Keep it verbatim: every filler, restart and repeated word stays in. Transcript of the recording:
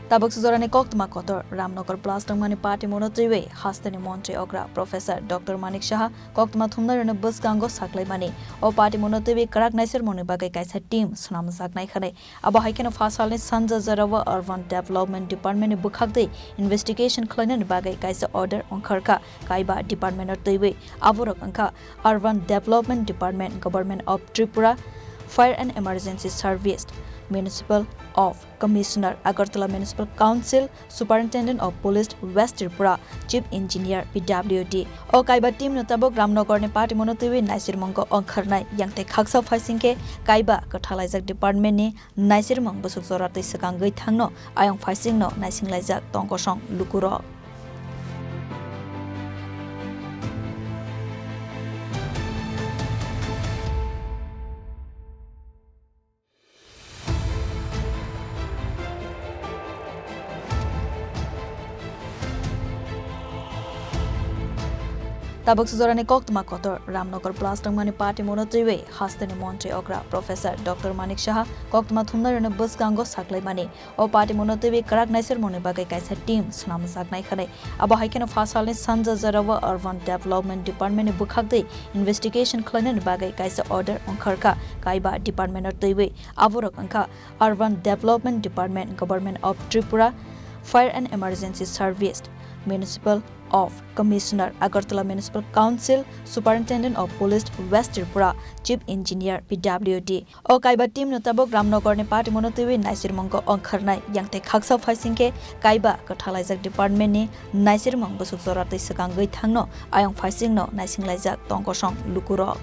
Tabuk sujorani koktwma kotor, Ramnagar blast wngmani patimono twiwi hasteni montri okra Professor Doctor Manik Saha koktwma thumnairokni bwskango saklaimani. O patimono twiwi kwrak naisirmungni bagwi kaisa team swnamjaknai hwnwi. Abo hai kheno pha salni sanja jorao Urban Development Department ni bwkhak twi investigation khlainani bagwi kaisa order ongkharkha kaiba department o twiwi. Aborok wngkha Urban Development Department, Government of Tripura, Fire and Emergency Service, Municipal of Commissioner, Agartala Municipal Council, Superintendent of Police, West Tripura, Chief Engineer, P W D. O kaiba team no tabuk Ramnagar ni patimono twiwi naisirmungo ongkharnai, yang tei khaksa phaising khe kaiba kwthalaijak department ni naisirmung bwswk jora twi swkangwi thangno ayang phaising no naisinglaijak tongkosong lukurok. Tabuk sujorani koktwma kotor, Ramnagar blast wngmani patimono twiwi hasteni montri okra Professor Doctor Manik Saha koktwma thumnairokni bwskango saklaimani. O patimono twiwi kwrak naisirmungni bagwi kaisa team swnamjaknai hwnwi. Abo hai kheno pha salni sanja jorao Urban Development Department ni bwkhak twi investigation khlainani bagwi kaisa order ongkharkha kaiba department o twiwi. Aborok wngkha Urban Development Department, Government of Tripura, Fire and Emergency Service, Municipal of Commissioner, Agartala Municipal Council, Superintendent of Police, West Tripura, Chief Engineer, P W D. O kaiba team no tabuk Ramnagar ni patimono twiwi naisirmungo ongkharnai, yang tei khaksa phaising khe kaiba kwthalaijak department ni naisirmung bwswk jora twi swkangwi thangno ayang phaising no naisinglaijak tongkosong lukurok.